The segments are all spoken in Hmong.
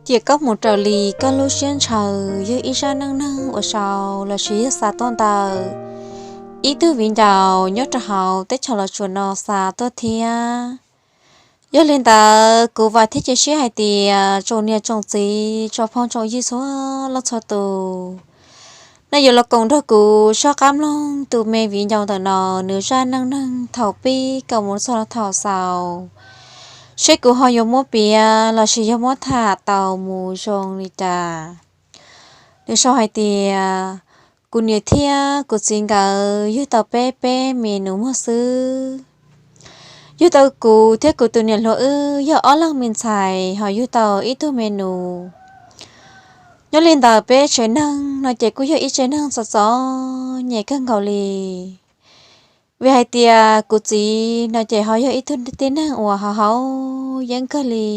Ces koj mus raws li koj lub siab ntshaw, yog ib zaj neej neeg uas sau lossis yog xa tuaj ntawm ib tug viv ncaus nyob rau hauv teb chaws Los Tsuas no xa tuaj thiab. Yog li ntawd kuv vam thiab cia siab hais tias tsoom niam tsoom txiv tsoom phooj tsoom ywg txhua leej txhua tus, nej yuav los koom nrog kuv soj qab mloog tus me viv ncaus ntawm no nws zaj neej neeg thaum pib kom mus txog thaum xaus, seb kuv ho yuav muab piav lossis yog muab tham tau mus zoo li cas. Nws sau hais tias, kuv niam thiab kuv txiv nkawd yug tau peb peb me nus muag xwb. Yug tau kuv thiab kuv tus niam hluas wb yog ob leeg me ntxhais ho yug tau ib tug me nus. Nyob li ntawd peb tsev neeg no ces kuj yog ib tsev neeg txom txom nyem kawg nkaus li. Vim hais tias kuv txiv no ces ho yog ib tug tib neeg uas haus haus yeeb kawg li.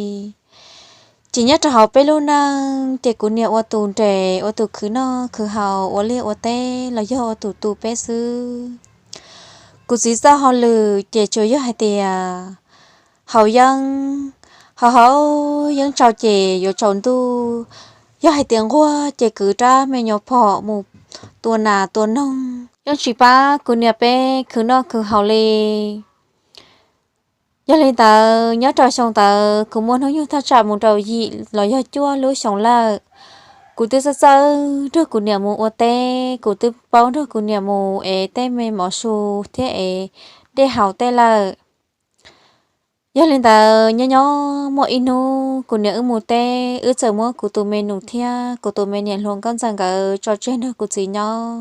Ces nyob rau hauv peb lub neej ces kuv niam ua tus nres, ua tus khwv noj khwv haus, ua liaj ua teb los yog ua tus tu peb xwb. Kuv txiv txoj hauj lwm ces tsuas yog hais tias haus yeeb, haus haus yeeb tsau ces yuav tsaus ntuj, yog hais tias nquag ces kwv rab me nyuam phom mus tua nas tua noog, yeej tsis pab kuv niam peb khwv noj khwv haus li. Yog li ntawd nyob rau xyoo ntawd kuv muaj hnub nyoog thaj tsam mus rau yim los yog cuaj lub xyoos lawm. Kuv twb txawj txawj nrog kuv niam mus ua teb, kuv twb paub nrog kuv niam mus ev tej me mov su thiab ev dej haus tej lawm. Yog li ntawd nyob nyob muaj ib hnub kuv niam wb mus teb, wb txawm muab kuv tus me nus thiab kuv tus me niam hluas nkauj ntxawm nkawd tso tseg nrog kuv txiv nyob.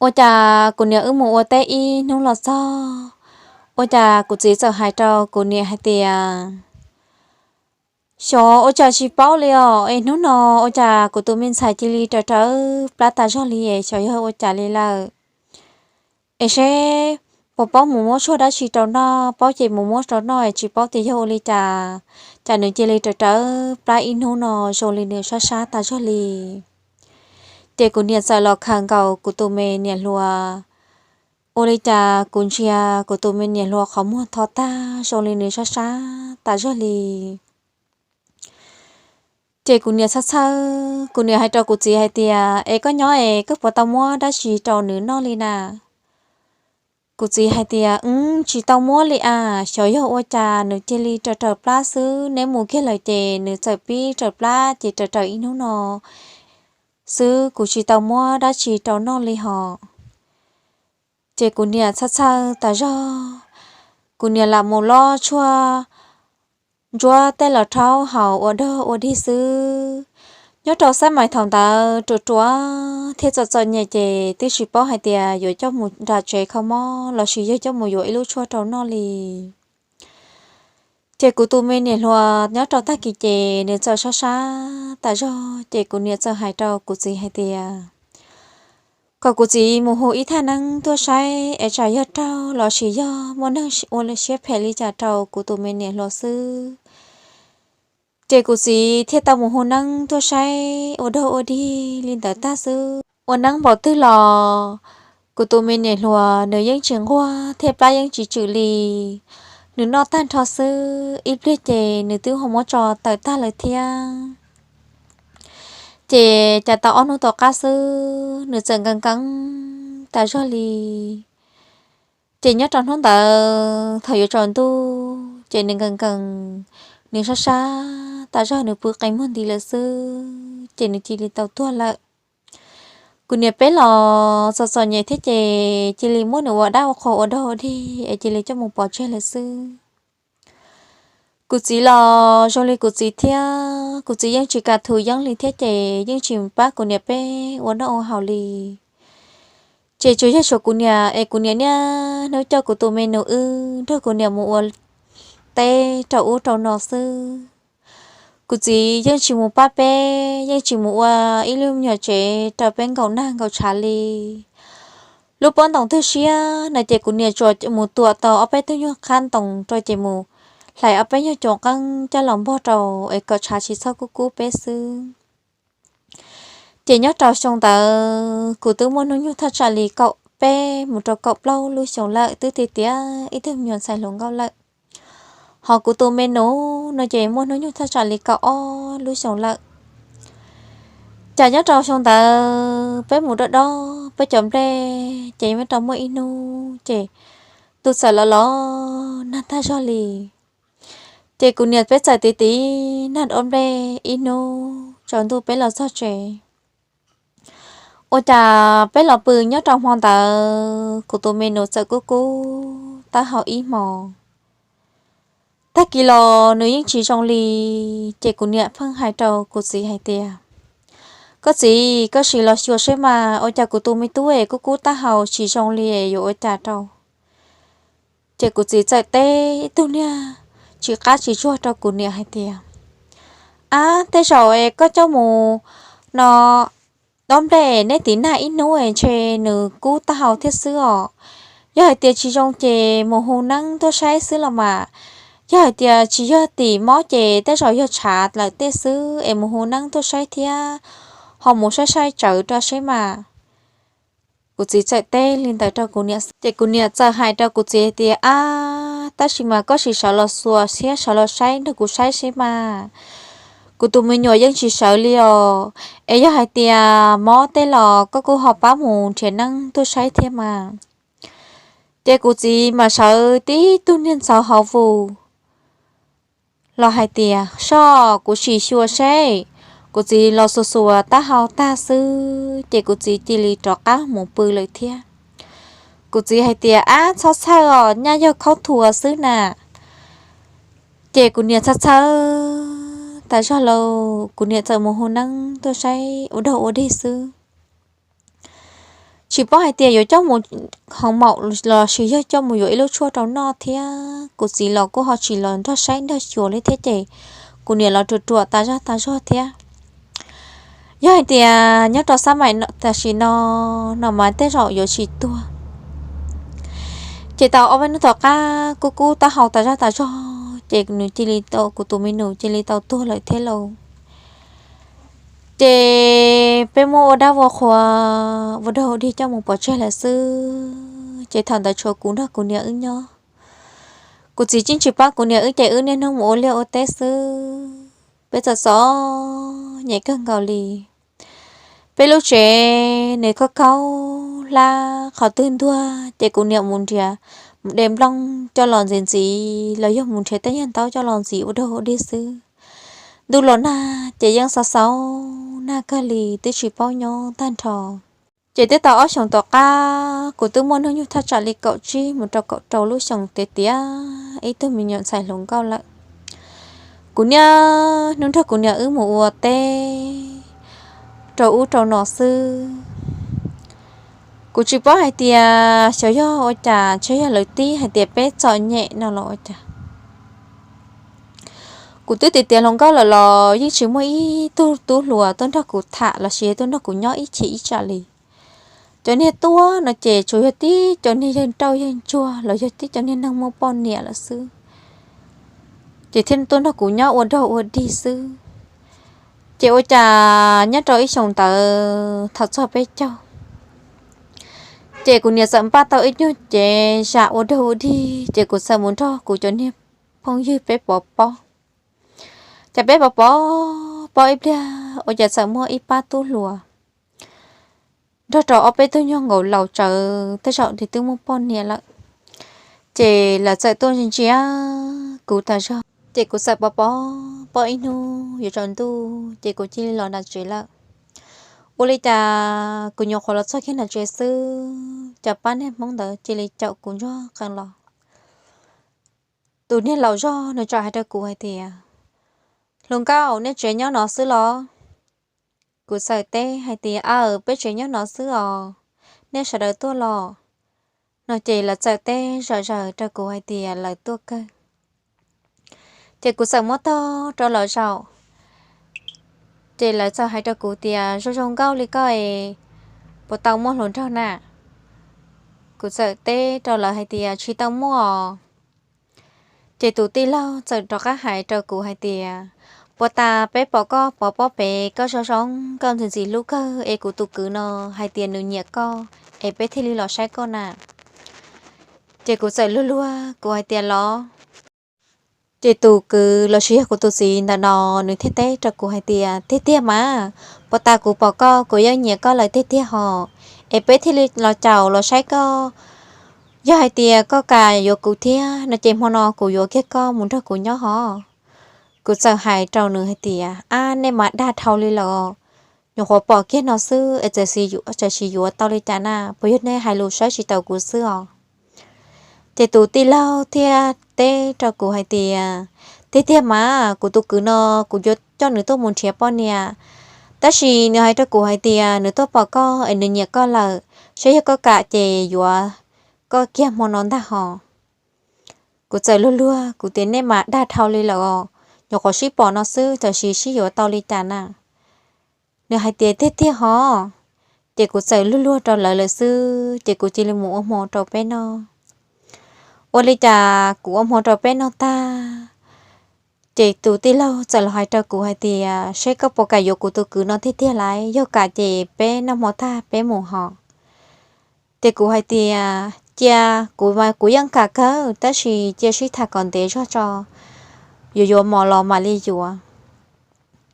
Ua cas kuv niam wb mus ua teb ib hnub los txog, ua cas kuv txiv txawm hais rau kuv niam hais tias, xyov ua cas tsis paub li os, es hnub no ua cas kuv tus me ntxhais cia li raws rawv plab tas zog li es xyov yog ua cas li lawm. Es seb puas paub mus muab tshuaj dab tsi rau noj, paub ces mus muab rau noj es tsis paub tias yog ua li cas, cas nws cia li raws rawv plab ib hnub no zoo li nws sab sab tas zog li. Ces kuv niam txawm los khaws nkaus kuv tus me niam hluas. Ua li cas kuv ntsia kuv tus me niam hluas qhov muag tho tag zoo li nws sab sab tas zog li. Ces kuv niam txhawj txhawj, kuv niam hais rau kuv txiv hais tias, es koj nyob es koj puas tau muab dab tsi rau nws noj li na? Kuv txiv hais tias, wb tsis tau muab li as, xyov yog ua cas nws cia li raws raws plab xwb, neb mus kiag lawm ces nws txawm pib raws plab ces raws raws ib hnub no xwb, kuv tsis tau muab dab tsi rau noj li hos. Ces kuv niam txhawj txhawj tas zog, kuv niam lam mus lob tshuaj ntsuab tej los rhaub haus ua dog ua dig xwb. Nyob rau xab mais thaum ntawd ruam ruam thiab txom txom nyem ces twb tsis paub hais tias yuav coj mus nram tsev kho mob lossis yog coj mus yuav ib lub tshuaj rau noj li. Ces kuv tus me niam hluas nyob rau tag kis ces nws txawm sab sab tas zog ces kuv niam txawm hais rau kuv txiv hais tias, kom kuv txiv mus hu ib thaj neeb tuaj saib es tsam yog raug lossis yog muaj neeg ua siab phem li cas rau kuv tus me niam hluas xwb. Ces kuv txiv thiaj tau mus hu neeb tuaj saib ua dog ua dig li ntawd tag xwb. Ua neeb npaum twg los kuv tus me niam hluas nws yeej tsis nquag thiab plab yeej tsis tswm li. Nws noj tag nrho xwb ib pliag ces nws twb ho muab tso tawm tag lawm thiab. Ces cas tau ob hnub tom qab xwb nws txawm nkees nkees tas zog li. Ces nyob rau hnub ntawd thaum yuav tsaus ntuj ces nws nkees nkees, nws sab sab tas zog, nws pw qe muag nti lawm xwb ces nws cia li tau tuag lawm. Kuv niam peb los txom txom nyem thiab ces cia li muab nws ua dab ua qhua ua dog ua dig es cia li coj mus pov tseg lawm xwb. Kuv txiv los zoo li kuv txiv thiab, kuv txiv yeej tsis kam thum yeeb li thiab ces yeej tsis pab kuv niam peb ua noj ua haus li. Ces tsuas yog tshuav kuv niam es kuv niam niaj hnub coj kuv tus me nus wb nrog kuv niam mus ua teb rau ub rau no xwb. Kuv txiv yeej tsis mus pab peb, yeej tsis mus ua ib lub me nyuam tsev rau peb nkaum nag nkaum tshav li. Lub pob ntoos twg siab no ces kuv niam tsuas mus tuam tau ob peb tug nyuag qhab ntoos rau ces mus hlais ob peb nyuag cuam qeeb coj los npog rau es kom tshav tsis txhob kub kub peb xwb. Ces nyob rau xyoo ntawd kuv twb muaj hnub nyoog thaj tsam li kaum peb mus rau kaum plaub lub xyoo lawm, twb tiav tiav ib tug me nyuam ntxhais hluas nkauj lawm. Ho kuv tus me nus no ces muaj hnub nyoog thaj tsam li kaum ob lub xyoos lawm. Ces nyob rau xyoo ntawd peb mus dob dob peb cov nplej ces nyob rau muaj ib hnub ces ntuj txawm los los nag tag zog li. Ces kuv niam peb txawm tiv tiv nag dob nplej ib hnub tsaus ntuj peb los txog tsev. Ua cas peb los pw nyob rau hmo ntawd kuv tus me nus txawm kub kub taub hau ib hmos. Tag kis los nws yeej tsis zoo li. Ces kuv niam pheej hais rau kuv txiv hais tias, koj txiv, koj sim los xyuas seb mas ua cas kuv tus me tub es kub kub taub hau tsis zoo li es yuav ua cas rau. Ces kuv txiv txawm teb ib tug niag tsis qab tsis tsuag rau kuv niam hais tias, ab, tej zaum es koj coj mus no dob nplej neb tiv nag ib hnub es ntshe nws kub taub hau thiab xwb os. Yog hais tias tsis zoo ces mus hu neeb tuaj saib xwb los mas. Yog hais tias tsis yog tim mob ces tej zaum yog tshav lawm tej xwb es mus hu neeb tuaj saib thiab, ho mus saib saib tsawv rau seb mas. Kuv txiv txawm teb li ntawd rau kuv niam xwb ces kuv niam txawm hais rau kuv txiv hais tias, ab, tab sis mas koj sim sawv los xyuas thiab sawv los saib nrog kuv saib seb mas. Kuv tus me nyuam yeej tsis sawv li os. Es yog hais tias mob tej los koj kuj ho pab mus nrhiav neeb tuaj saib thiab mas. Ces kuv txiv mas sawv tib tug niag ntxhov hauv vus los hais tias, soj, kuv sim xyuas seb. Kuv txiv los xuas xuas taub hau tag xwb ces kuv txiv cia li rov qab mus pw lawm thiab. Kuv txiv hais tias, ab, txhob txhawj os, nyaj yog khaub thuas xwb na. Ces kuv niam txhawj txhawj tas zog lauj, kuv niam txawm mus hu neeb tuaj saib ua dog ua dig xwb. Tsis paub hais tias yuav coj mus hoo maum los sis yog coj mus yuav ib lub tshuaj rau noj thiab. Kuv txiv los kuj ho tsis los nrog saib nrog xyuas li thiab ces kuv niam los ruam ruam tas zog tas zog thiab. Yog hais tias nyob rau xab maim tam sim no, no mas tej zaum yuav tsis tuag. Ces tau ob peb hnub tom qab kub kub taub hau tas zog tas zog ces nws cia li tau, kuv tus me nus cia li tau tuag lawm thiab lauj. Ces peb muab ua dab ua qhua, ua dog ua dig coj mus pov tseg lawm xwb ces thaum ntawd tshuav kuv nrog kuv niam wb nyob. Kuv txiv yeej tsis pab kuv niam wb ces wb niaj hnub mus ua liaj ua teb xwb. Peb txom txom nyem kawg nkaus li. Peb lub tsev nws khaub khaub hlab qhov twg ntuag ces kuv niam mus nrhiav, mus de nplooj coj los ntxiv ntxiv los yog mus nrhiav tej nyuag ntaub coj los ntxiv ua dog ua dig xwb. Ntuj los nag ces yeej xau xau nag kawg li twb tsis paub nyob tag nrho. Ces twb tau ob xyoos tom qab kuv twb muaj hnub nyoog thaj tsam li kaum tsib mus rau kaum rau lub xyoos tiav tiav ib tug me nyuam ntxhais hluas nkauj lawm. Kuv niaj hnub nrog kuv niam wb mus ua teb rau ub rau no xwb. Kuv tsis paub hais tias xyov yog ua cas, ntshe yog lawv tib hais tias peb txom nyem no los ua cas. Kuv twb tiav tiav hluas nkauj lawm los yeej tsis muaj ib tug tub hluas tuaj nrog kuv tham los sis tuaj nrog kuv nyob ib chim ib tsam li. Cov niag tuaj no ces tsuas yog tib cov niag yawg nrauj yawg ntsuag los yog tib cov niag neeg muaj poj niam lawm xwb. Ces thiaj tuaj nrog kuv nyob ua dog ua dig xwb. Ces ua cas nyob rau ib xyoos ntawd thaum txog peb caug, ces kuv niam txawm npaj tau ib nyuag cev zam ua dog ua dig ces kuv txawm mus nrog kuv cov niag phooj ywg peb pov pob. Ces peb pov pob, pob ib pliag ua cas txawm muaj ib pab tub hluas nrog rau ob peb tug nyuag nkaus laus tsawv tej zaum twb muaj poj niam lawm. Ces lawv txawm tuaj ntsia kuv tas zog ces kuv txawm pov pob, pob ib hnub yuav tsaus ntuj ces kuv cia li los nram tsev lawm. Ua li cas kuv nyuam qhuav los txog kiag nram tsev xwb, cov pab niag Hmoob ntawd cia li caum kuv ntsuag qees los. Tus niag laus zog nws txawm hais rau kuv hais tias, hluas nkauj, nej tsev nyob no xwb los? Kuv txawm teb hais tias, aw, peb tsev nyob no xwb os, nej sawv daws tuaj los? No ces lawv txawm teb zom zaws rau kuv hais tias lawv tuaj kawg. Ces kuv txawm muab tog rau lawv zaum. Ces lawv txawm hais rau kuv tias, zoo zoo nkauj li koj es puas tau muaj hluas nraug na? Kuv txawm teb rau lawv hais tias, tsis tau muaj os. Ces tus tij laug txawm rov qab hais rau kuv hais tias, puag ta peb pom koj pov pob pem, koj zoo zoo nkauj ntxim ntxim hlub kawg es kuv tus kwv no hais tias nws nyiam koj es peb thiaj li los saib koj na. Ces kuv txawm luag luag kuv hais tias, los? Ces tus kwv los sis yog kuv tus txiv ntawm no, nws thiaj teb rau kuv hais tias, Tiag tiag mas, puag ta kuv pom koj kuv yeej nyiam koj lawm tiag tiag hos, es peb thiaj li los caum los saib koj. Yog hais tias koj kam yuav kuv thiab no ces hmo no kuv yuav kiag koj mus nrog kuv nyob hos. Kuv txawm hais rau nws hais tias, Ab, nej mas dag dhau li lawm, nyuam qhuav pom kiag no xwb es txawm sis yuav tau li cas na, puas yog nej hais lus saib tsis taus kuv xwb os? Ces tus tij laug thiaj teb rau kuv hais tias, Tiag tiag mas, kuv tus kwv no kuv yuav coj nws tuaj mus nrhiav poj niam, tab sis nws hais rau kuv hais tias nws tuaj pom koj es nws nyiam koj lawm, saib yog koj kam ces yuav koj kiag hmo no ntag hos. Kuv txawm luag luag kuv tias, Nej mas dag dhau li lawm os, nyuam qhuav sib pom no xwb txawm sis sib yuav tau li cas na? Nws hais tias, Tiag tiag hos. Ces kuv txawm luag luag rau lawv lawm xwb ces kuv cia li mus ua hmo rau peb noj. Ua li cas kuv ua hmo rau peb noj tag, ces tus tij laug txawm los hais rau kuv hais tias, Saib koj puas kam yuav kuv tus kwv no tiag tiag lauj, yog kam ces peb noj hmo tag peb mus hos. Ces kuv hais tias, Cia, kuv mas kuv yeej kam kawg, tab sis cia sib tham kom ntev zog tso, yuav yuav mos los mam li yuav.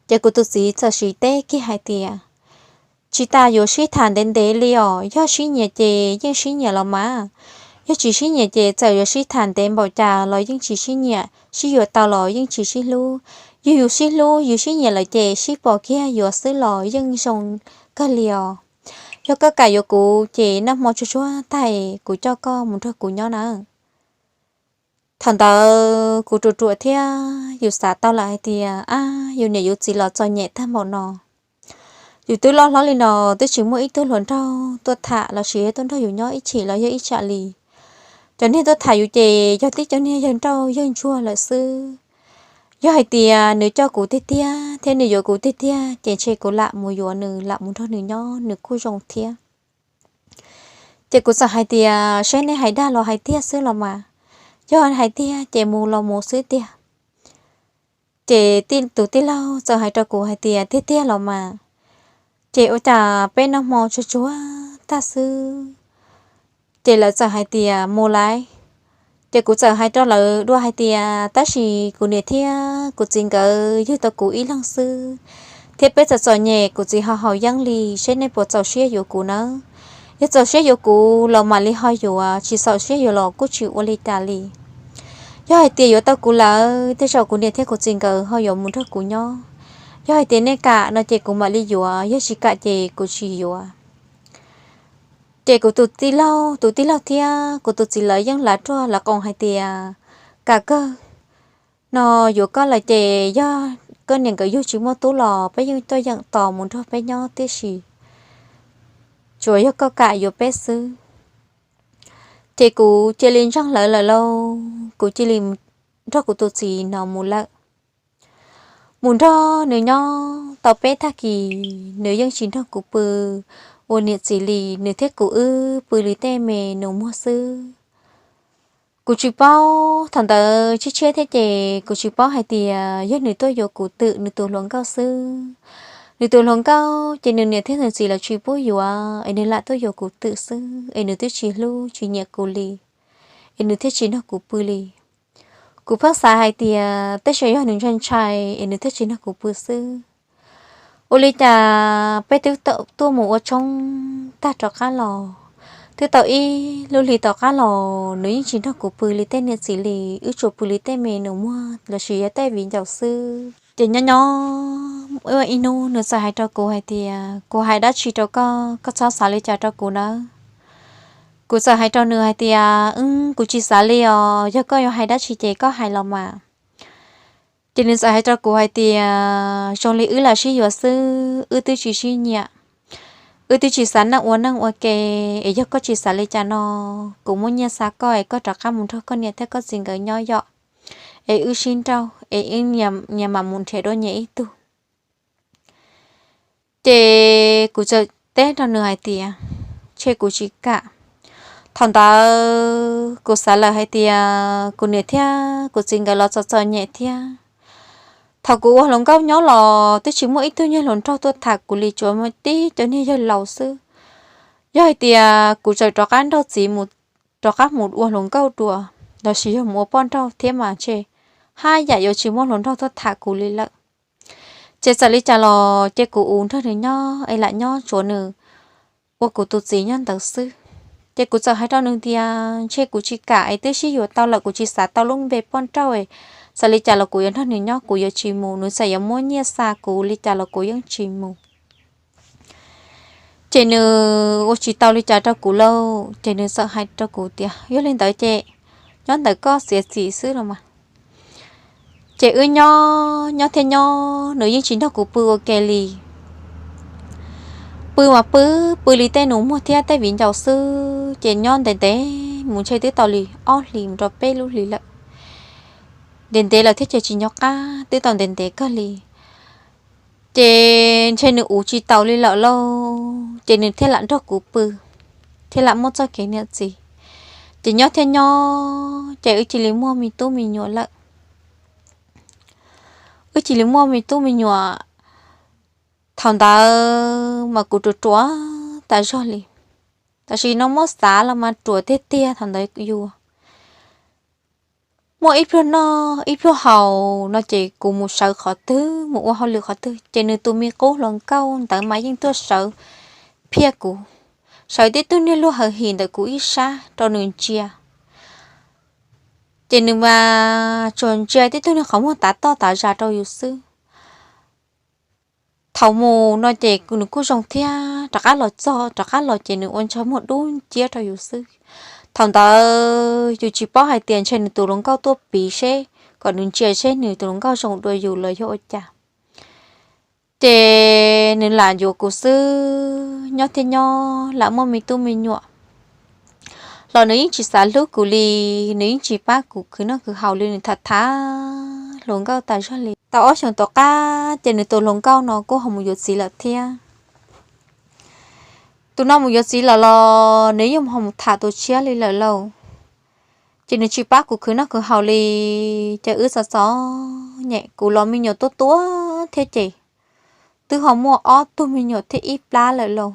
Ces kuv tus txiv txawm sis teb kiag hais tias, Tsis tas yuav sib tham ntev ntev li os, yog sib nyiam ces yeej sib nyiam los mas, yog tsis sib nyiam ces txawm yuav sib tham ntev npaum cas los yeej tsis sib nyiam, sib yuav tau los yeej tsis sib hlub. Yog yus sib hlub yus sib nyiam lawm ces sib pom kiag yuav xwb los yeej zoo kawg li os. Yog koj kam yuav kuv ces noj hmo tsuag tsuag tag kuv coj koj mus nrog kuv nyob nawb. Thaum ntawd kuv ruam ruam thiab yus xav tau lawm hais tias, Ab, yus niam yus txiv los txom nyem tag npaum no, yus twb loj hlob li no twb tsis muaj ib tug hluas nraug tuaj tham los sis yog tuaj nrog yus nyob ib chim los yog ib tsam li. Cov niag tuaj tham yus ces yog tib cov niag yawg nrauj yawg ntsuag lawm xwb. Yog hais tias nws coj kuv tiag tiag thiab nws yuav kuv tiag tiag ces ntshe kuv lam mus yuav nws, lam mus nrog nws nyob, nws kuj zoo thiab. Ces kuv txawm hais tias, Saib nej hais dag los hais tiag xwb los mas, yog hais tiag ces mus los mus xwb tiag. Ces tus tij laug txawm hais rau kuv hais tias, Tiag tiag los mas. Ces ua cas peb noj hmo tsuag tsuag tag xwb, ces lawv txawm hais tias, Mus lawm. Ces kuv txawm hais rau lawv dua hais tias, Tab sis kuv niam thiab kuv txiv nkawd yug tau kuv ib leeg xwb, thiab peb txom txom nyem, kuv txiv ho haus yeeb li, seb nej puas txaus siab yuav kuv nawb. Yog txaus siab yuav kuv los mam li ho yuav, tsis txaus siab yuav los kuj tsis ua li cas li. Yog hais tias yuav tau kuv lawm tej zaum kuv niam thiab kuv txiv nkawd ho yuav mus nrog kuv nyob. Yog hais tias nej kam no ces kuv mam li yuav, yog tsis kam ces kuv tsis yuav. Ces kuv tus tij laug, tus tij laug thiab kuv tus txiv lawv yeej lav ruaj lav qoos hais tias, Kam kawg, no yuav koj lawm ces yog koj niam nkawd yug tsis muaj tub los peb yeej tuaj yeem tos mus nrog peb nyob tib si, tsuav yog koj kam yuav peb xwb. Ces kuv cia li ntseeg lawv lawm lauj, kuv cia li nrog kuv tus txiv no mus lawm. Mus nrog nws nyob tau peb tag kis nws yeej tsis nrog kuv pw ua niam txiv li, nws thiab kuv wb pw li tej me nus muag xwb. Kuv tsis paub, thaum ntawd tshiab tshiab thiab ces kuv tsis paub hais tias yog nws tuaj yuav kuv twm nws tus hluas nkauj xwb. Nws tus hluas nkauj ces nws niam thiab nws txiv lawv tsis pub yuav es nws lam tuaj yuav kuv twm xwb es nws twb tsis hlub tsis nyiam kuv li, es nws thiaj tsis nrog kuv pw li. Kuv pheej xav hais tias tej zaum yog nws ntshai ntshai es nws thiaj tsis nrog kuv pw xwb. Ua li cas peb twb tuaj mus ua tshoob tag rov qab los, twb tau ib lub hli tom qab los nws yeej tsis nrog kuv pw li tej niam txiv li, wb tsuas pw li tej me nus muag los sis yog tej viv ncaus xwb. Ces nyob nyob ib hnub nws txawm hais rau kuv hais tias, Kuv hais dab tsi rau koj, koj txhob xav li cas rau kuv nawb. Kuv txawm hais rau nws hais tias, Wb, kuv tsis xav li os, yog koj yuav hais dab tsi ces koj hais los mas. Ces nws txawm hais rau kuv hais tias, Zoo li wb lam sib yuav xwb, wb twb tsis sib nyiam, wb twb tsis xav neej ua neej ua ke, es yog koj tsis xav li cas no, kuv muab nyiaj xa koj es koj rov qab mus nrog koj niam thiab koj txiv nkawd nyob yom, es wb sib nrauj es wb nyias mam mus nrhiav dua nyias ib tug. Ces kuv txawm teb rau nws hais tias, Ntshe kuv tsis kam. Thaum ntawd kuv xav lawm hais tias kuv niam thiab kuv txiv nkawd los txom txom nyem thiab. Thaum kuv ua hluas nkauj nyob los twb tsis muaj ib tug niag hluas nraug tuaj tham kuv li, tsuas muaj tib cov niag yawg laus xwb. Yog hais tias kuv txawm rov qab nrauj txiv mus, rov qab mus ua hluas nkauj dua, los sis yog mus ua poj nrauj thiab mas ntshe haj yam yuav tsis muaj hluas nraug tuaj tham kuv li lawm. Ces txawm li cas los ces kuv ua nrog nws nyob es lam nyob tsuav nws ua kuv tus txiv nyob ntawd xwb. Ces kuv txawm hais rau nws tias ntshe kuv tsis kam es twb sib yuav tau lawm, kuv tsis xav tau lub npe poj nrauj es txawm li cas los kuv yuav nrog nws nyob, kuv yuav tsis mus, nws txawm yuav muab nyiaj xa kuv li cas los kuv yeej tsis mus. Ces nws ua tsis tau li cas rau kuv lauj, ces nws txawm hais rau kuv tias yog li ntawd ces nyob ntawm koj txiav txim xwb los mas. Ces wb nyob nyob thiab nyob, nws yeej tsis nrog kuv pw ua ke li. Pw mas pw, pw li tej nus muag thiab tej viv ncaus xwb, ces nyob ntev ntev mus ntshe twb tau li ob hlis mus rau peb lub hlis lawm. Ntev ntev lawm thiab ces tsis nco qab, twb tau ntev ntev kawg li. Ces ntshe nws ua tsis taus li lawm lauj, ces nws thiaj lam nrog kuv pw, thiaj lam muaj txoj kev niam txiv. Ces nyob thiab nyob ces wb cia li muaj me tub me nyuam lawm. Wb cia li muaj me tub me nyuam. Thaum ntawd mas kuv ruam ruam tas zog li, tab sis no muab xav los mas ruam tiag tiag thaum ntawd yus. Muaj ib pluag noj ib pluag haus no ces kuv mus sawv qhov twg mus ua hauj lwm qhov twg ces nws tus me qub hluas nkauj ntawd mas yeej tuaj sawv phiaj kuv, sawv tib tug niag luag hawm him ntawm kuv ib sab rau nws ntsia. Ces nws mas tsuas ntsia tib tug niag qhov muag tav toj tav zag rau yus xwb. Thaum mus no ces nws kuj zoo thiab, rov qab los txog rov qab los ces nws ua ntsej muag dub nciab rau yus xwb. Thaum ntawd yus tsis paub hais tias ntshe nws tus hluas nkauj tuaj piv seb kom nws ntsia seb nws tus hluas nkauj zoo dua yus los yog ua cas. Ces nws lam yuav kuv xwb, nyob thiab nyob lam muaj me tub me nyuam los nws yeej tsis xav hlub kuv li, nws yeej tsis pab kuv khwv noj khwv haus li, nws tham tham hluas nkauj tas zog li. Tau ob xyoos tom qab ces nws tus hluas nkauj no kuj ho mus yuav txiv lawm thiab. Tus no mus yuav txiv lawm los nws yeej ho mus tham tus tshiab li lawm lauj. Ces nws tsis pab kuv khwv noj khwv haus li, ces wb txom txom nyem, kuv los me nyuam tuaj tuaj thiab ces twb ho muaj ob tug me nyuam thiab ib plab lawm lauj.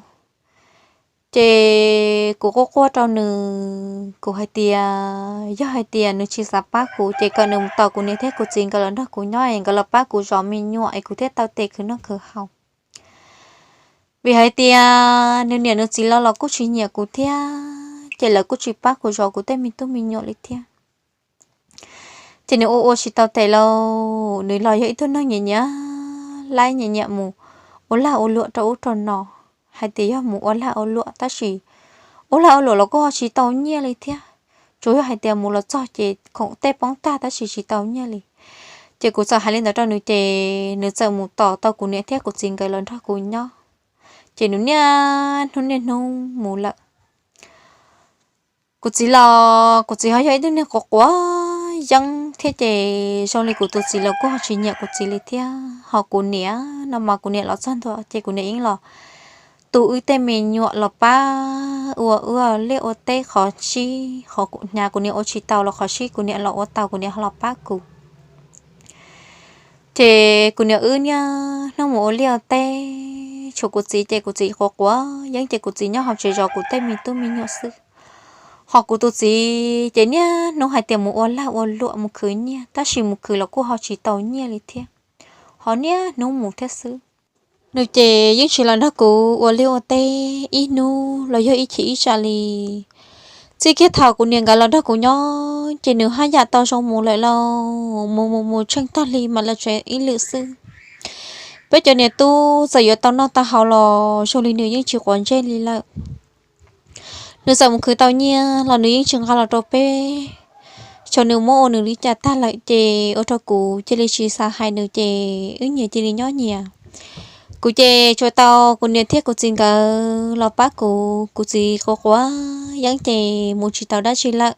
Ces kuv quaj quaj rau nws, kuv hais tias yog hais tias nws tsis xav pab kuv ces kom nws mus tos kuv niam thiab kuv txiv nkawd los nrog kuv nyob es nkawd los pab kuv zov me nyuam es kuv thiaj tau tes khwv noj khwv haus. Vim hais tias nws niam nws txiv los los kuj tsis nyiam kuv thiab, ces lawv kuj tsis pab kuv zov kuv tej me tub me nyuam li thiab. Ces nws ua ua tsis tau tes lauj, nws los yog ib tug neeg nyiam nyiam laib nyiam nyiam mus ua lag ua luam rau ub rau no, hais tias yog mus ua lag ua luam tab sis ua lag ua luam los kuj ho tsis tau nyiaj li thiab. Tsuas yog hais tias mus los txog ces khoom tej poob tag tab sis tsis tau nyiaj li. Ces kuv txawm hais li ntawd rau nws ces nws txawm mus tos tau kuv niam thiab kuv txiv nkawd los nrog kuv nyob. Ces nws niaj hnub niaj hnub mus lawm. Kuv txiv los kuv txiv ho yog ib tug niag quav quav yeeb thiab ces zoo li kuv tus txiv los kuj ho tsis nyiam kuv txiv li thiab. Ho kuv niam no mas kuv niam los txog ntua ces kuv niam yeej los tu wb tej me nyuam los pab ua wb liaj ua teb qhov sib, qhov hnyav kuv niam ua tsis tau los qhov sib kuv niam los ua tau, kuv niam ho los pab kuv. Ces kuv niam wb niaj hnub mus ua liaj ua teb, tshuav kuv txiv ces kuv txiv quav quav yeeb ces kuv txiv nyob hauv tsev zov kuv tej me tub me nyuam xwb. Ho kuv tus txiv ces niaj hnub hais tias mus ua lag ua luam mus khwv nyiaj tab sis mus khwv los kuj ho tsis tau nyiaj li thiab, ho niaj hnub mus thiab xwb. Nws ces yeej tsis los nrog kuv ua liaj ua teb ib hnub los yog ib chim ib tsam li. Txij kiag thaum kuv niam nkawd los nrog kuv nyob ces nws haj yam tau zoo mus lawm lauj, mus mus mus tsheej tag li mam los tsev ib lwm xwb. Peb cov niam tub txawm yuav tau noj tau haus los zoo li nws yeej tsis quav ntsej li lawm. Nws txawm mus khwv tau nyiaj los nws yeej tsis nqa los rau peb, tsuas nws muab ua nws li cas tag lawm ces ua rau kuv cia li tsis xav hais nws ces wb nyias cia li nyob nyias. Kuv ces tsuas tau kuv niam thiab kuv txiv nkawd los pab kuv, kuv txiv quav quav yeeb ces mus tsis tau dab tsi lawm.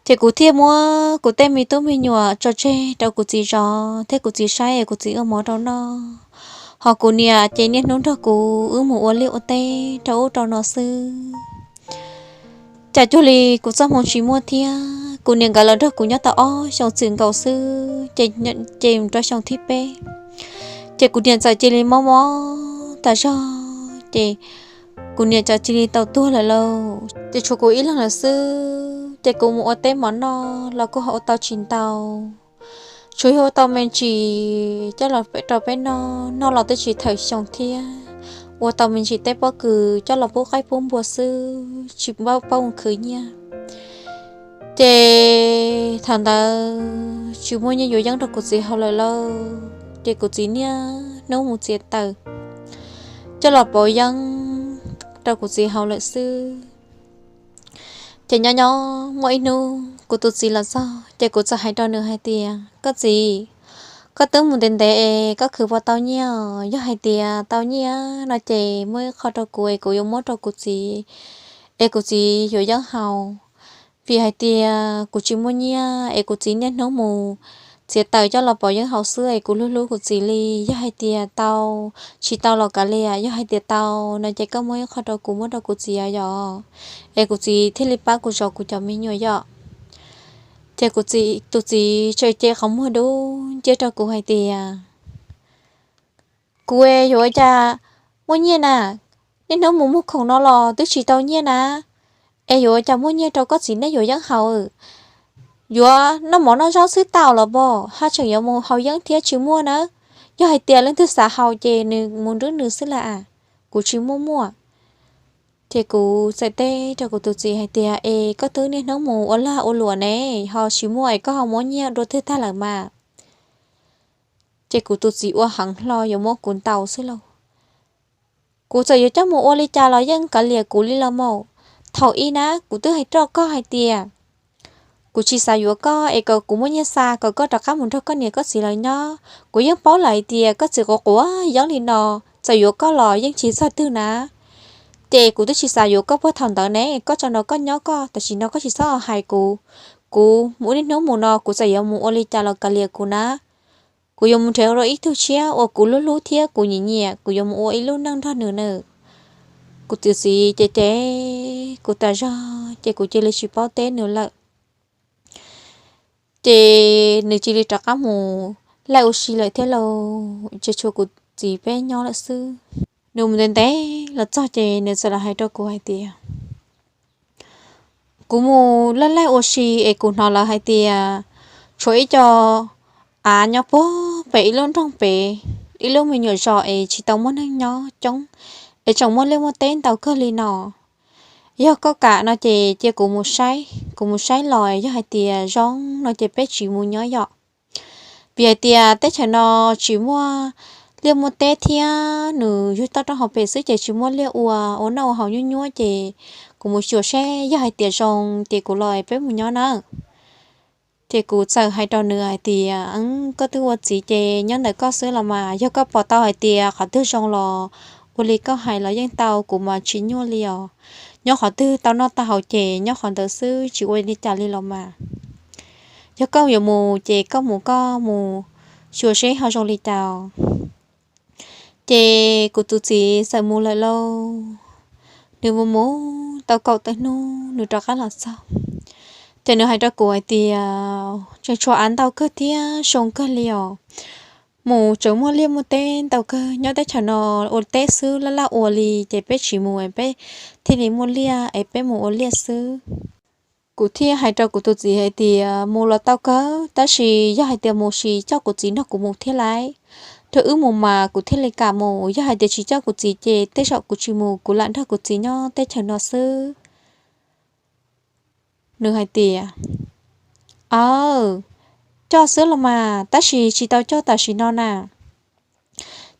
Ces kuv thiaj muab kuv tej me tub me nyuam tso tseg rau kuv txiv zov thiab kuv txiv saib es kuv txiv ua mov rau noj. Ho kuv niam ces niaj hnub nrog kuv wb mus ua liaj ua teb rau ub rau no xwb. Cas cuag li kuv txoj hmoo tsis muaj thiab, kuv niam nkawd los nrog kuv nyob tau ob xyoos txwm nkaus xwb ces, ces rau xyoo thib peb ces kuv niam txawm cia li mob mob tas zog ces kuv niam txawm cia li tau tuag lawm lauj. Ces tshuav kuv ib leeg lawm xwb ces kuv mus ua teb mov noj los kuj ho ua tau tsis ntau. Tsuas yog ua tau me ntsis coj los rau peb noj, noj los twb tsis thawm xyoo thiab. Ua tau me ntsis tej pob kws coj los pub qaib pub npua xwb, tsis paub mus khwv nyiaj. Ces thaum ntawd tsis muaj nyiaj yuav yeeb rau kuv txiv haus lawm lauj, ces kuv txiv niaj hnub mus txiav taws coj los pauv yeeb rau kuv txiv haus lawm xwb. Ces nyob nyob muaj ib hnub kuv tus txiv los txog, ces kuv txawm hais rau nws hais tias, Koj txiv, koj twb mus ntev ntev es koj khwv puas tau nyiaj? Yog hais tias tau nyiaj no ces muab ib qho rau kuv es kuv yuav muab rau kuv txiv, es kuv txiv yuav yeeb haus. Vim hais tias kuv tsis muaj nyiaj es kuv txiv niaj hnub mus txiav taws coj los pauv yeeb haus xwb es kuv hlub hlub kuv txiv li. Yog hais tias tau, tsis tau los kav liam, yog hais tias tau no ces koj muab ib qho rau kuv muab rau kuv txiv yom, es kuv txiv thiaj li pab kuv zov kuv cov me nyuam yom. Ces kuv txiv, tus txiv tseem ce qhov muag dub nciab rau kuv hais tias, Kuv yuav ua cas muaj nyiaj na? Niaj hnub mus muag khoom no los twb tsis tau nyiaj na, es yuav ua cas muaj nyiaj rau koj txiv neb yuav yeeb haus? Yuav noj mov noj zaub xwb tau los pom haj tseem yuav mus haus yeeb thiab tsis muaj na. Yog hais tias leej twg xav haus ces nws mus nrub nws xwb lawm, kuv tsis muaj muaj. Ces kuv txawm teb rau kuv tus txiv hais tias, Es koj twb niaj hnub mus ua lag ua luam ne, ho tsis muaj es koj ho muab nyiaj dua twg tag lawm mas? Ces kuv tus txiv ua heev hlo yuav muab kuv ntaus xwb lauj. Kuv txawm yuav coj mus ua li cas los yeej kav liam kuv li los mas. Thaum ub na kuv twb hais rau koj hais tias kuv tsis xav yuav koj es kom kuv muaj nyiaj xa kom koj rov qab mus nrog koj niam koj txiv lawv nyob. Kuv yeej paub lawm hais tias koj txiv quav quav yeeb li no, txawm yuav koj los yeej tsis txog twg na. Ces kuv twb tsis xav yuav koj puag thaum ntawd ne, koj tso nrog koj nyob koj, tam sim no koj tsis txhob hais kuv. Kuv mus niaj hnub mus no kuv txawm yuav mus ua li cas los kav liam kuv na. Kuv yuav mus nrhiav ua ib tug tshiab uas kuv hlub hlub thiab kuv nyiam nyiam, kuv yuav mus ua ib lub neej nrog nws na. Kuv tus txiv ces ces kuv tas zog ces kuv cia li tsis paub teb nws lawm. Ces nws cia li rov qab mus laij ua si lawm thiab lauj, ces tshuav kuv txiv peb nyob lawm xwb. Nws mus ntev ntev los txog ces nws txawm los hais rau kuv hais tias, Kuv mus laij laij ua si es kuv hnov lawv hais tias tshuav ib co av nyob puag pem ib lub nroog pem, ib lub me nyuam zos es tsis tau muaj neeg nyob coob, es tseem muaj liaj muaj teb ntau kawg li no. Yog koj kam no ces cia kuv mus saib, kuv mus saib los yog hais tias zoo no ces peb tsiv mus nyob yom. Vim hais tias teb chaws no tsis muaj liaj muaj teb thiab nws yug toj roob hauv pes xwb ces tsis muaj liaj ua, ua noj ua haus nyuaj nyuaj, ces kuv mus xyuas seb yog hais tias zoo ces kuv los peb mus nyob nawb. Ces kuv txawm hais rau nws hais tias, Koj twb ua txiv ces nyob ntawm koj xwb los mas, yog koj pom tau hais tias qhov twg zoo los ua li koj hais los yeej tau, kuv mas tsis nyuaj li os. Nyob qhov twg tau noj tau haus ces nyob qhov ntawd xwb, tsis ua li cas li los mas. Yog koj yuav mus ces koj mus, koj mus xyuas seb ho zoo li cas. Ces kuv tus txiv txawm mus lawm lauj. Nws mus mus tau kaum tawm hnub nws rov qab los txog. Ces nws hais rau kuv hais tias, Tseem tshuav av ntau kawg thiab zoo kawg li os. Mus tseem muaj liaj muaj teb ntau kawg, nyob teb chaws no ua teb xwb laj laj ua li, ces peb tsis mus es peb thiaj li muaj liaj es peb mus ua liaj xwb. Kuv thiaj hais rau kuv tus txiv hais tias, Mus los tau kawg, tab sis yog hais tias mus ces coj kuv txiv nrog kuv mus thiab lauj. Rau wb mus mas kuv thiaj li kam mus, yog hais tias tsis coj kuv txiv ces tej zaum kuv tsis mus, kuv lam nrog kuv txiv nyob teb chaws no xwb. Nws hais tias, Aw, coj xwb los mas, tab sis tsis tau coj tam sim no na.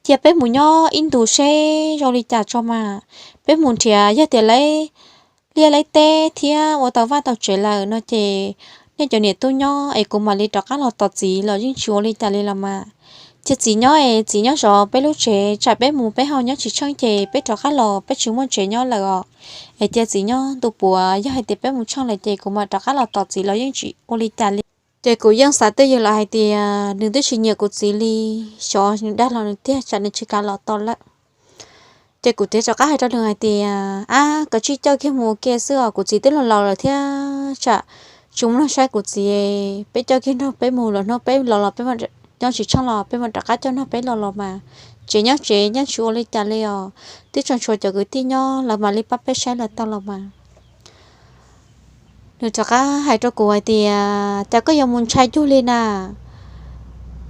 Cia peb mus nyob ib ntus seb zoo li cas tso mas. Peb mus nrhiav, yog tias laib liaj laib teb thiab ua tau vaj tau tsev lawm no ces nej cov niam tub nyob es kuv mam li rov qab los tos txiv los yeej tsis ua li cas li los mas. Cia txiv nyob es txiv nyob zov peb lub tsev, tsam peb mus peb ho nyob tsis tsheej ces peb rov qab los peb tsis muaj tsev nyob lawm os. Es cia txiv nyob ntu puav, yog hais tias peb mus tsheej lawm ces kuv mam rov qab los tos txiv los yeej tsis ua li cas li. Ces kuv yeej xav twj ywm lawm hais tias nws twb tsis nyiam kuv txiv li, xyov nws dag los nws tiag tsam nws tsis kam los tos lawm. Ces kuv thiaj rov qab hais rau nws hais tias, Ab, koj tsij coj kiag mus ua ke xwb os, kuv txiv twb los laus lawm thiab tsam tsis muaj neeg saib kuv txiv. Peb coj kiag nrog peb mus, lwm hnub peb los los peb mam, nyob tsis tsheej los peb mam rov qab coj nrog peb los los mas. Tsev nyob tsev nyob tsis ua li cas li os, twb tseem tshuav cov kwv tij nyob lawv mam li pab peb saib lawm tau los mas. Nws rov qab hais rau kuv hais tias, Cas koj yuav mus ntshai cuag li na?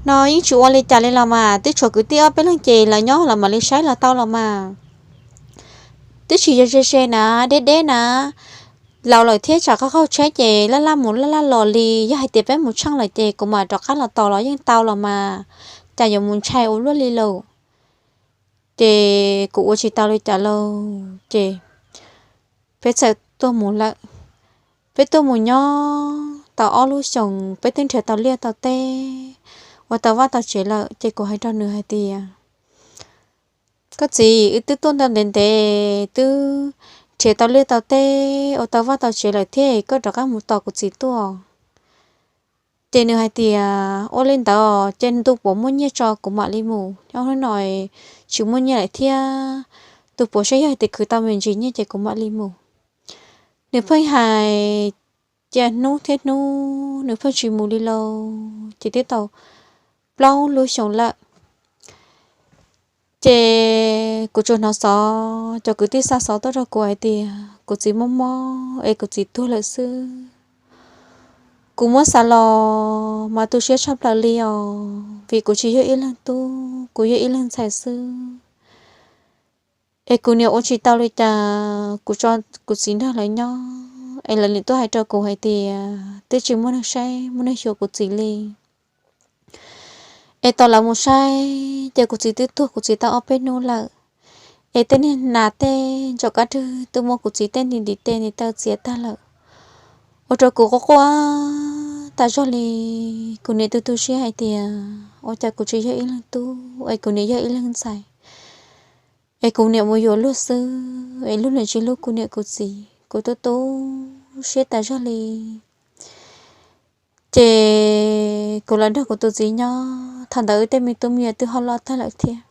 No yeej tsis ua li cas li los mas, twb tshuav kwv tij ob peb leeg ces lawv nyob los mam li saib los tau los mas. Twb tsis yog ze ze na, deb deb na, laus lawm thiab tsam qaug qaug tsheb ces laj laj mus laj laj los li. Yog hais tias peb mus tsheej lawm ces kuv mam rov qab los tos los yeej tau los mas, cas yuav mus ntshai ua luaj li lauj. Ces kuv ua tsis tau li cas lauj ces peb txawm tuaj mus lawm. Peb tuaj mus nyob tau ob lub xyoos, peb twb nrhiav tau liaj tau teb, ua tau vaj tau tsev lawm ces kuv hais rau nws hais tias, koj txiv, wb twb tuaj ntau ntev ntev, twb nrhiav tau liaj tau teb, ua tau vaj tau tsev lawm thiab, koj rov qab mus tos kuv txiv tuaj. Ces nws hais tias, ua li ntawd ces ntu puas muaj nyiaj tso kuv mam li mus, ob hnub no tsis muaj nyiaj lawm thiab, ntu puas saib yog hais tias khwv tau me ntsis nyiaj ces kuv mam li mus. Nws pheej hais cia hnub thiab hnub nws pheej tsis mus li lauj, ces twb tau plaub lub xyoos lawm. Ces kuv tsuas hnov xov, cov kwv tij xa xov tuaj rau kuv hais tias kuv txiv mob mob es kuv txiv tuag lawm xwb. Kuv muab xav los mas tu siab tshaj plaws li os, vim kuv tsis yog ib leeg tub, kuv yog ib leeg ntxhais xwb. Es kuv niam ua tsis tau li cas, kuv tso kuv txiv nrog lawv nyob es lawv niam tuaj hais rau kuv hais tias twb tsis muaj neeg saib muaj neeg xyuas kuv txiv li. Es tos lawv mus saib ces kuv txiv twb tuag kuv txiv tau ob peb hnub lawm. Es tej niag nas tej ntsaum kab rwg twb muab kuv txiv tej ntiv ntiv tes ntiv taw txiav tag lawm. Ua rau kuv quaj quaj tas zog li. Kuv niam tu tu siab hais tias ua cas kuv tsis yog ib leeg tub es kuv niam yog ib leeg ntxhais, es kuv niam mus yuav luag xwb es luag niam tsis hlub kuv niam kuv txiv. Kuv tu tu siab tas zog li. Ces kuv los nrog kuv tus txiv nyob, thaum ntawd wb tej me tub me nyuam twb ho loj tag lawm thiab.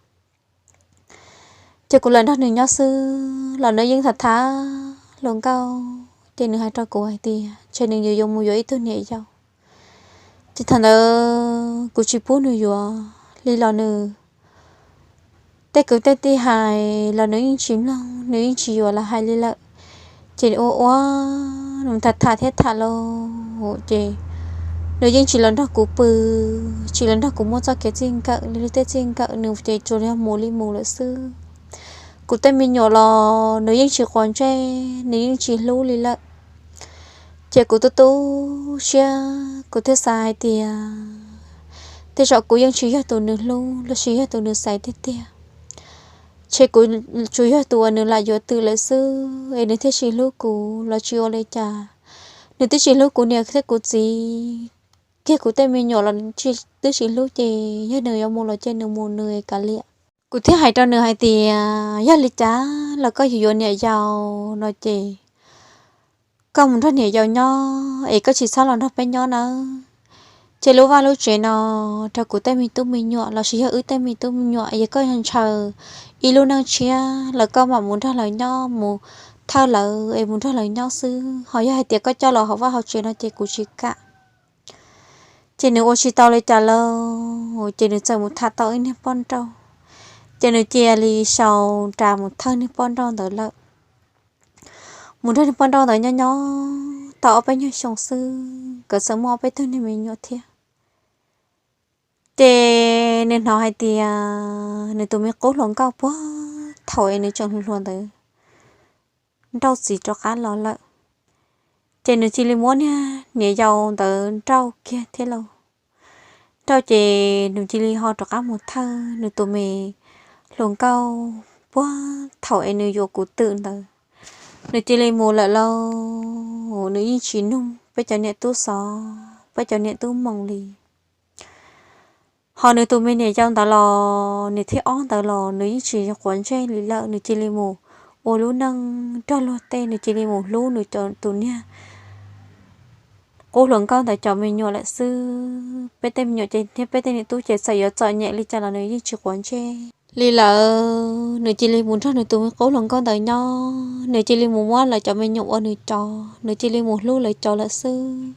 Ces kuv los nrog nws nyob xwb los nws yeej tham tham hluas nkauj, ces nws hais rau kuv hais tias ntshe nws yuav yuav mus yuav ib tug niam yau. Ces thaum ntawd kuv tsis pub nws yuav li los nws tej kwv tej tij hais los nws yeej tsis mloog, nws yeej tsis yuav lawv hais li lawm. Ces ua ua nws tham tham thiab tham los ces nws yeej tsis los nrog kuv pw, tsis los nrog kuv muaj txoj kev txij nkawm li, tej txij nkawm nws ces tsuas yog mus li mus lawm xwb. Kuv tej me nyuam los nws yeej tsis quav ntsej, nws yeej tsis hlub li lawm. Ces kuv tu tu siab, kuv thiaj xav hais tias tej zaum kuv yeej tsis yog tus nws hlub los sis yog tus nws xaiv tiag tiag. Ces kuv tsuas yog tus uas nws lam yuav twm lawm xwb es nws thiaj tsis hlub kuv los tsis ua li cas. Nws twb tsis hlub kuv niam thiab kuv txiv kiag, kuv tej me nyuam los twb tsis hlub, ces yog nws yuav mus los cia nws mus nws kav liam. Kuv thiaj hais rau nws hais tias yog li cas los koj yuav yuav niam yau no ces koj mus nrog niam yau nyob es koj tsis txhob los nrog peb nyob nawb. Ces lub vaj lub tsev no rau kuv tej me tub me nyuam los sis yog wb tej me tub me nyuam, yog koj ntshaw ib lub neej tshiab los koj mam mus nrog lawv nyob, mus thawj lawv es mus nrog lawv nyob xwb, ho yog hais tias koj coj los hauv vaj hauv tsev no ces kuv tsis kam. Ces nws ua tsis tau li cas lauj, ces nws txawm mus tham tau ib niag poj nrauj, ces nws cia li sau nra mus thawj niag poj nrauj ntawd lawm. Mus nrog niag poj nrauj ntawd nyob nyob tau ob peb nyuag xyoo xwb nkawd txawm muaj ob peb tug niag me nyuam thiab. Ces nws hnov hais tias nws tus me qub hluas nkauj puag thaum es nws tseem hluas hluas ntawd nrauj txiv rov qab los lawm. Ces nws cia li muab niag niam yau ntawd nrauj kiag thiab lauj. Nrauj ces nws cia li ho rov qab mus thawj nws tus me hluas nkauj puag thaum es nws yuav kuv twm ntawd. Nws cia li mus lawm lauj, nws yeej tsis nug peb cov niam tub xov peb cov niam tub moos li. Ho nws tus me niam yau ntawd los, niam thib ob ntawd los nws yeej tsis quav ntsej li lawm, nws cia li mus ua lub neej nrog luag tej, nws cia li mus hlub nws cov tus niag qub hluas nkauj ntawd cov me nyuam lawm xwb. Peb tej me nyuam ces thiab peb tej niam tub ces txawm yuav txom nyem li cas los nws yeej tsis quav ntsej li lawm. Nws cia li mus nrog nws tus me qub hluas nkauj ntawd nyob, nws cia li mus muab lawv cov me nyuam ua nws cov, nws cia li mus hlub lawv cov lawm xwb.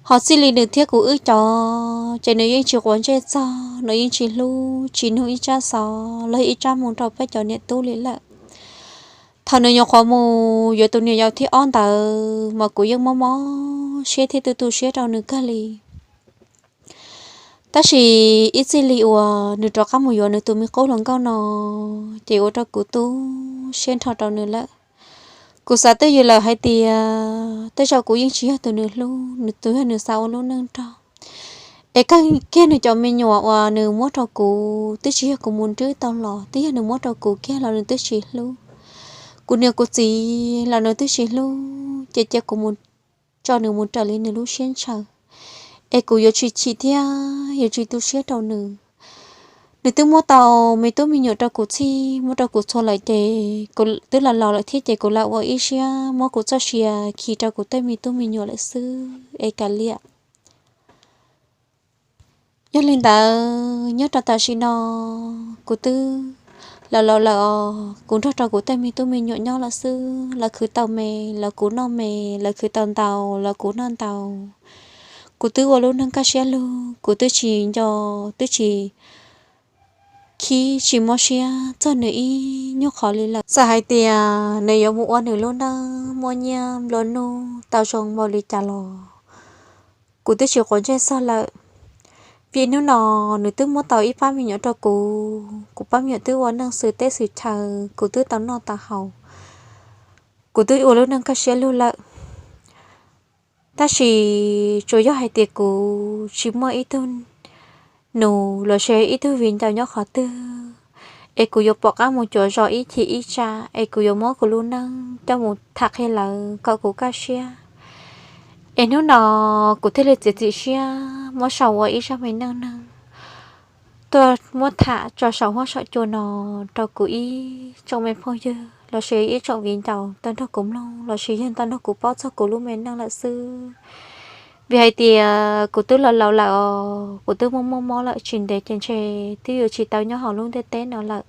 Ho txij li nws thiab kuv wb cov ces nws yeej tsis quav ntsej txog, nws yeej tsis hlub tsis nug ib tsab xov los ib tsab moo rau peb cov niam tub li lawm. Thaum nws nyuam qhuav mus yuav tus niam yau thib ob ntawd mas kuv yeej mob mob siab thiab tu tu siab rau nws kawg li. Tab sis ib txij li uas nws rov qab mus yuav nws tus me qub hluas nkauj no, ces ua rau kuv tu siab nrho rau nws lawm. Kuv xav twj ywm lawm hais tias tej zaum kuv yeej tsis yog tus nws hlub, nws tus yog nws xav ua lub neej nrog. Es kawg kiag nws cov me nyuam uas nws muab rau kuv twb tsis yog kuv mus nrwb tau los, twb yog nws muab rau kuv kiag los nws twb tsis hlub. Kuv niam kuv txiv los nws twb tsis hlub, ces cia kuv mus tso nws mus raws li nws lub siab ntshaw. Es kuv yuav tsis chim thiab yuav tsis tu siab rau nws. Nws twb muab tau me tub me nyuam rau kuv txhij, muab rau kuv txhua lawm, ces kuv twb los laus lawm thiab, ces kuv lam ua ib siab muab kuv txoj sia khi rau kuv tej me tub me nyuam lawm xwb es kav liam. Yog li ntawd, nyob rau tam sim no kuv twb los laus lawm os, kuv nrog rau kuv tej me tub me nyuam nyob lawm xwb. Lawv khwv tau me los kuv noj me, lawv khwv tau ntau los kuv noj ntau. Kuv twb ua lub neej kaj siab lug, kuv twb tsis nco, twb tsis khib tsis mob siab txog nws ib nyuag qhov li lawm. Txawm hais tias nws yuav mus ua nws lub neej muaj nyiaj nplua nuj tau zoo npaum li cas los kuv twb tsis quav ntsej txog lawm. Vim hnub no nws twb muab tau ib pab me nyuam rau kuv, kuv pab me nyuam twb ua neej xws teb xws chaw, kuv twb tau noj tau haus, kuv twb ua lub neej kaj siab lug lawm. Tab sis tsuas yog hais tias kuv tsis muaj ib tug nus los sis ib tug viv ncaus nyob qhov twg, es kuv yuav pom qab mus cuav zos ib chim ib tsam, es kuv yuav muab kuv lub neej coj mus tham qhia lawv kom kuv kaj siab. Es hnub no kuv thiaj li txiav txim siab muab sau ua ib zaj me neej neeg tuaj muab tham tso saum huab saum cua no rau kuv ib tsoom me phooj ywg los sis ib tsoom viv ncaus tau nrog kuv mloog los sis yog tau nrog kuv paub txog kuv lub me neej lawm xwb. Vim hais tias kuv twb los laus lawm os, kuv twb muaj muaj mob lawm, tsis ntev ces ntshe twb yuav tsis tau nyob hauv lub ntiaj teb no lawm.